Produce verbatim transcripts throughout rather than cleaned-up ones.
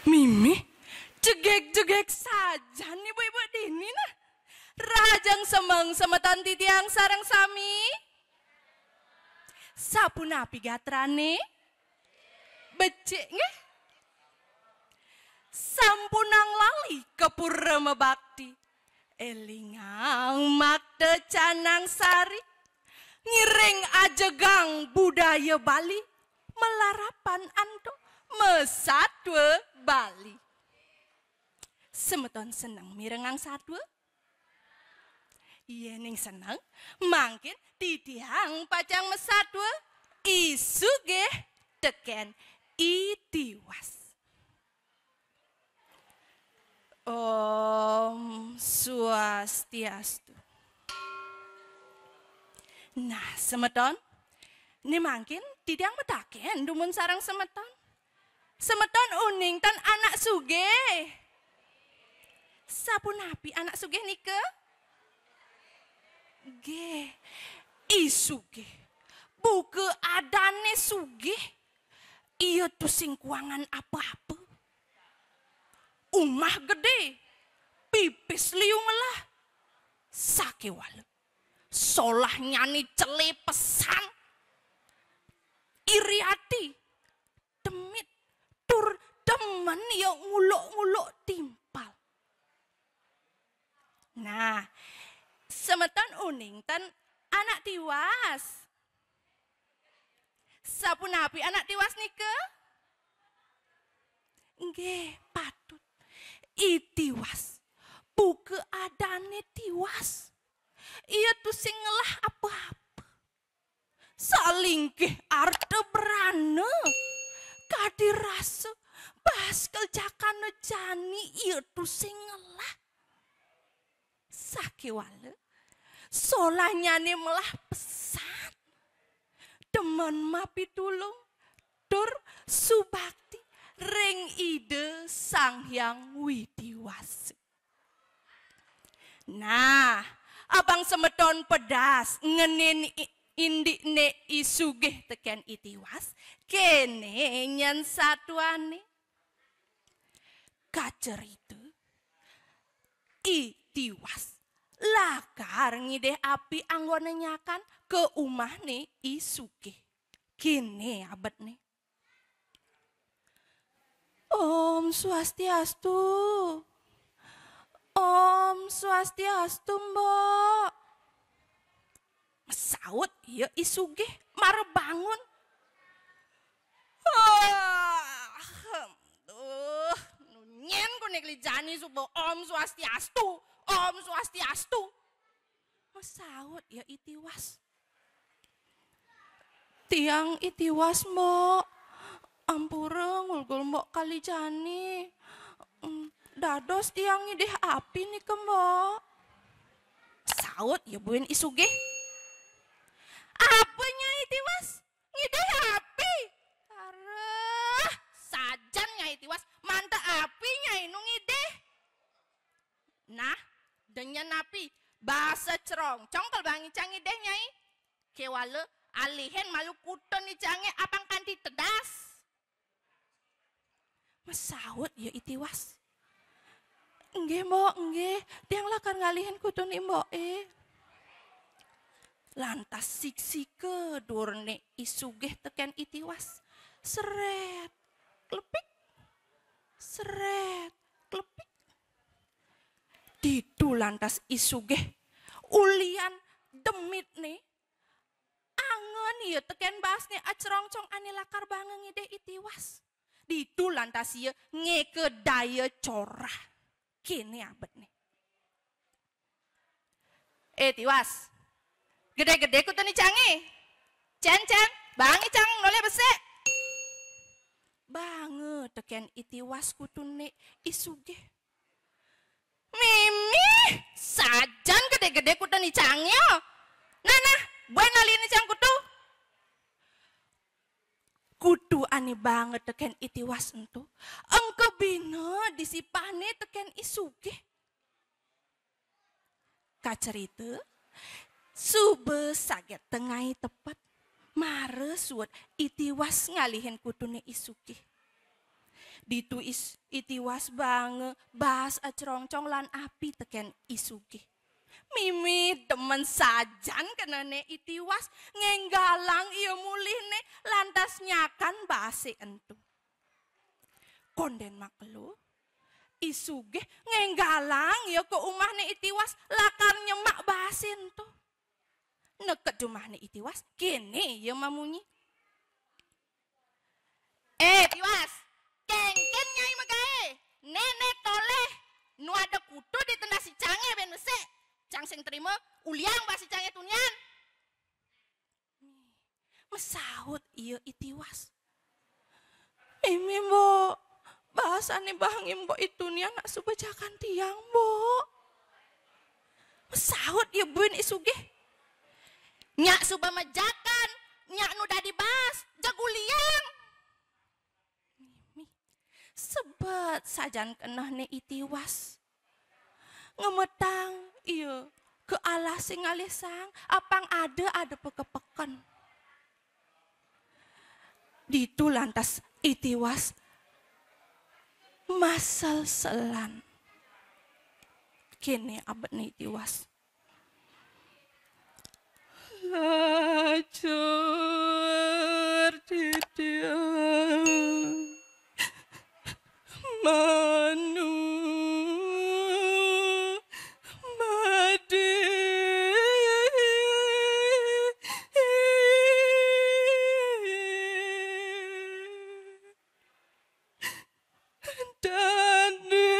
Mimih, jegég-jegég sajan ibu-ibu dini nah. Rahajeng semeng semeton titiang sareng sami. Sapunapi gatrané? Becik nggih? Sampunang lali ka pura mabakti. Élingang makta canang sari. Ngiring ajegang budaya Bali. Malarapan antuk masatwa Bali. Semeton seneng mirengang satwa? Yéning seneng, mangkin titiang pacang masatwa I Sugih tekén I Tiwas. Om Swastiastu. Nah, semeton, né mangkin titiang matakén dumun sareng semeton. Semeton uning tan anak sugih. Sapunapi anak sugih nika? Nggih, I Sugih. Buka adané sugih. Ia tusing kuangan apa-apa. Umah gedé, pipis liu melah. Sakéwala. Solahnyané celé pesan. Iri ati, demit, tur demen ia nguluk-nguluk timpal. Nah, semeton uning tan anak Tiwas. Sapunapi anak Tiwas nika? Nggih, patut. I Tiwas. Buka adané Tiwas. Ia tusing ngelah apa-apa. Salingkih arta brana. Kadi rasa baskel jakana jani ia tusing ngelah. Sakéwala, solahnyané melah pesan. Demen mapitulung, tur subakti ring Ida Sang Hyang Widi Wasa. Nah, apang semeton pedas ngenin i-, indikné I Sugih tekén I Tiwas, kéné nyén satwané. Kacerita, I Tiwas lakar ngidih api anggona nyakan ka umahné I Sugih. Kéné abetné. Om Swastiastu. Om Swastiastu, Mbok. Masaut ia I Sugih mara bangun. Ah, duh, nyén koné keli jani suba Om Swastiastu, Om Swastiastu. Masaut ia I Tiwas. Tiang I Tiwas, Mbok. Ampura ngulgul Mbok kali jani. Em, dados tiang ngidih api nika, Mbok. Saut ia buin I Sugih. Apa Nyai Tiwas? Ngidih api? Aruh, sajan Nyai Tiwas, mantek api Nyai nu ngidih. Nah, denyen api, basa crongcong kal bang icang ngidih, Nyai. Kéwala alihin malu kutun icangé apang kanti tedas. Masaut ia I Tiwas. Nggih, Mbok, nggih. Tiang lakar ngalihin kutun Mbok, é. Lantas siksika durné I Sugih tekén I Tiwas. Serét, klepik. Serét, klepik. Ditu lantas I Sugih ulian demitné angen ia tekén baasné acrongcong ané lakar banga ngidih I Tiwas. Ditu lantas ia ngéka daya corah. Kéné abetné. Eh, Tiwas. Gedé-gedé kutun icangé. Cén, cén, bang icang nolih besik. Banga tekén I Tiwas kutunné I Sugih. Mimi, Gedé kutu ni cangé. Nah, nah, buin ngalih ni cang kutu. Kutu ané banget tekén I Tiwas ento. Engké bina disipané tekén I Sugih. Kacerita, suba saget tengahé tepet, mara suud I Tiwas ngalihin kutuné I Sugih. Ditu is-, I Tiwas banga baas acrongcong lan api tekén I Sugih. Mimih demen sajan kenané I Tiwas ngénggalang ia mulihné lantas nyakan baasé ento. Kondén makelo, I Sugih ngénggalang ia ka umahné I Tiwas lakar nyemak baasé ento. Neked jumahné I Tiwas, kéné ia mamunyi. "Eh, Tiwas, kénkén nyai magaé? Néné tolih, nu ada kutu di tendas sicangé bén besik. Cang sing trima, uliang baas sicangé tunian." Masaut ia I Tiwas. "Mimih, Mbok. Baasané baangé Mbok I tunian nak suba jakan tiang, Mbok." Masaut ia buin I Sugih. "Nyak suba majakan, nyak nu dadi baas, jeg uliang." Mimih. Sebet sajan kenehné I Tiwas. Ngemetang ia ka alasé ngalih saang, apang ada-ada pekepeken. Ditu lantas I Tiwas maselselan. Kéné abetné I Tiwas. "Lajur titiang manu madé." Dadi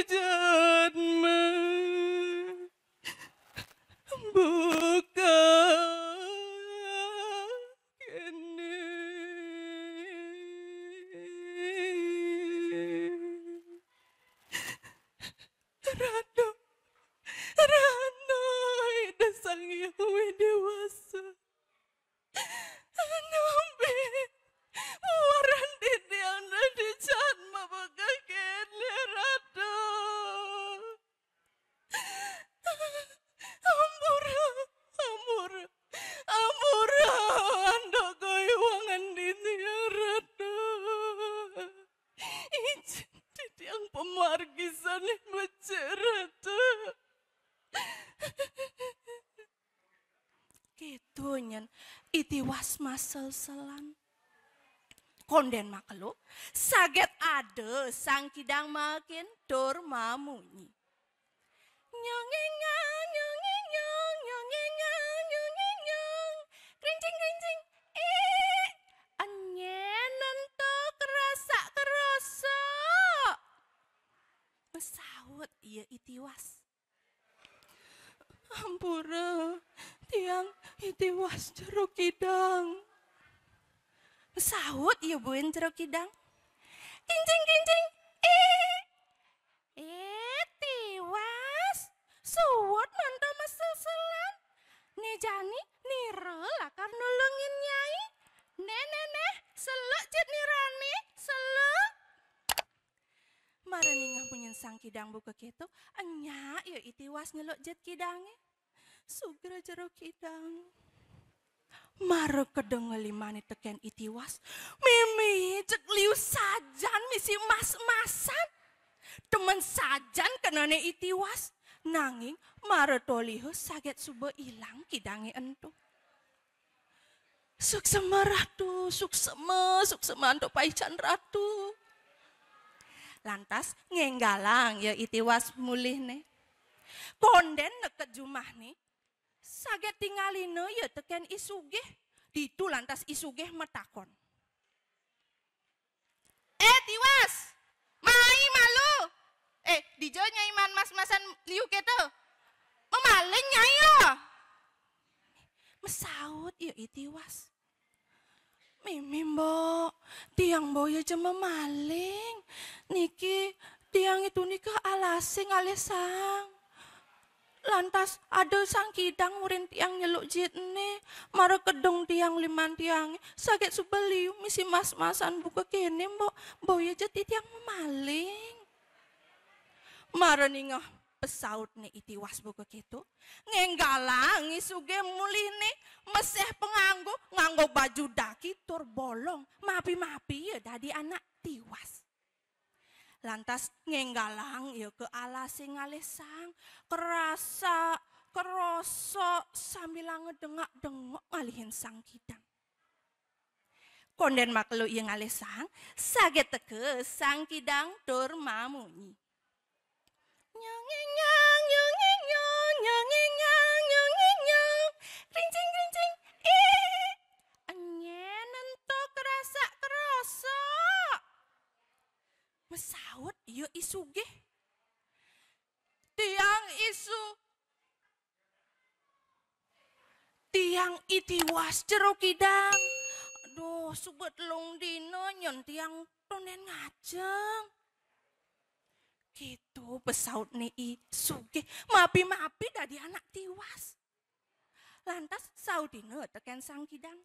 jadma buka kéné. Ratu, Ratu, Ida Sang Hyang Widhi Wasa. Napi muaran titiang dadi jadma baka kéné, Ratu? Ampura, ampura, ampura, antuk kaiwangan titiang, Ratu. Ijin titiang pamargi sané becik, Ratu. Kéto nyén I Tiwas maselselan. Kondén makelo, saget ada Sang Kidang makin tur mamunyi. Nyongéngang, nyongéngang, nyongéngang, nyongéngang. Krincing, krincing. Ih, enyén ento kerasak-kerosok. Masaut ia I Tiwas. Ampura, tiang I Tiwas Jero Kidang. Saut ia buin Jero Kidang. Kincing, kincing. Eh, eh, Tiwas. Suud manto maselselan. Né jani nira lakar nulungin Nyai. Né, né, né, seluk jit nirané, seluk. Mara ningeh munyin Sang Kidang buka kéto, enya ia I Tiwas nyeluk jit kidangé. Sugra Jero Kidang. Mara kedengah limané tekén I Tiwas, mimih jeg liu sajan misi mas-masan. Demen sajan kenané I Tiwas, nanging mara toliha saget suba ilang kidangé ento. Suksema Ratu, suksema, suksema antuk paican Ratu. Lantas ngénggalang ia I Tiwas mulihné. Kondén neked jumahné, saget tingalina ia tekén I Sugih. Ditu lantas I Sugih matakon. Eh, Tiwas, mai malu. Eh, dija nyai maan mas-masan liu kéto? Mamaling nyai ya? Masaut ia I Tiwas. Mimih, Mbok, tiang boya ja mamaling. Niki tiang tuni ka alasé ngalih saang. Lantas ada sang kidang murin tiang nyeluk jitne, mara kedeng tiang liman tiange, saget suba liu misi mas-masan buka kene, mbok, mbok ya jati tiang maling. Mara ningeh pesautne I Tiwas buka keto, ngenggalang I Sugih mulihne, meseh panganggo, nganggo baju daki tur bolong, mapi-mapi ya dadi anak Tiwas. Lantas ngenggalang ia ka alase ngalih sang, kerasak, kerosok, sambilanga dengak-dengok ngalihin sang kidang. Konden makelo ia ngalih sang, saget teka sang kidang tur mamunyi. Nyong nyong nyong nyong nyong nyong nyong nyong nyong nyong. Krincing krincing. Ih. Enyen ento kerasak kerosok. Mesaut ia I Sugih. Tiang I Su-, tiang I Tiwas, jero kidang. Aduh, suba telung dina nyen tiang tonden ngajeng. Keto pesautne I Sugih, mapi-mapi dadi anak Tiwas. Lantas saudina teken sang kidang.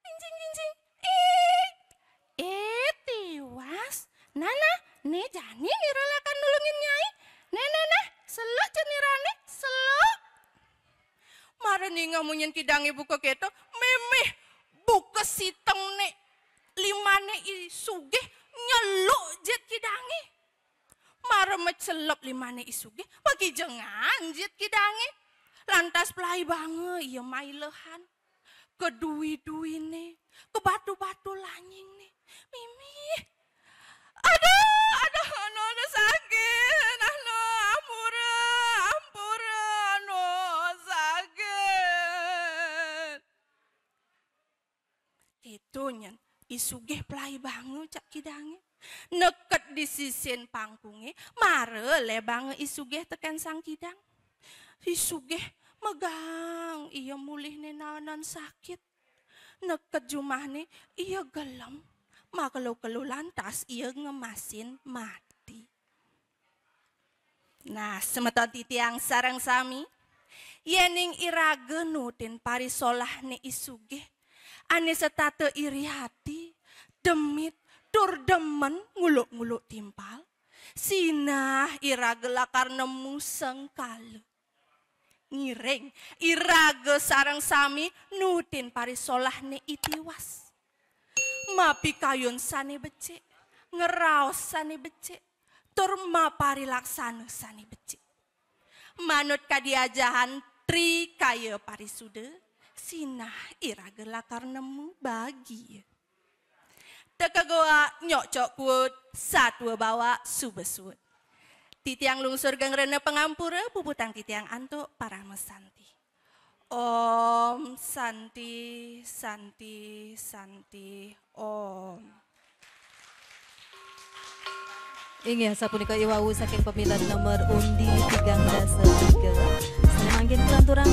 Kincing kincing. Ih. Eh, Tiwas. Nah, nah, ne jani nira lakar nulungin Nyai. Neh, neh, neh, seluk cenirane, seluk. Mara ningeh munyin kidange buka keto, memeh buka sitengne limane I Sugih nyeluk jit kidange. Mara macelep limane I Sugih, makijengan jit kidange. Lantas pelai banga ia mailehan. Kedui-duine, kebatu-batu lanyingne. Mimih. Aduh, aduh, anu, anu sakit, anu, ampura, ampura, anu sakit. Keto nyen, I Sugih pelai banga cak kidange. Neked di sisin pangkunge, mara lebanga I Sugih teken sang kidang. I Sugih megang ia mulihne naenan sakit. Neked jumahne ia gelem, makelo-kelo lantas ia ngemasin mati. Nah, semeton titiang sareng sami, yening iraga nutin parisolahne I Sugih, ane setata iri ati, demit, tur demen nguluk-nguluk timpal, sinah iraga lakar nemu sengkala. Ngiring, iraga sareng sami nutin parisolahne I Tiwas. Mapikayun sane becik, ngraos sane becik, tur maparilaksana sane becik. Manut kadi ajahan Tri Kaya Parisuda, sinah iraga lakar nemu bagia. Teka goa nyokcok kuut, satua bawak suba suut. Titiang lungsur geng rena pangampura, puputang titiang antuk parama santi. Om Santi, Santi, Santi, Om. Inggih, sapunika iwau saking pamilet nomor undi tigang dasa tiga. Sané mangkin kalanturang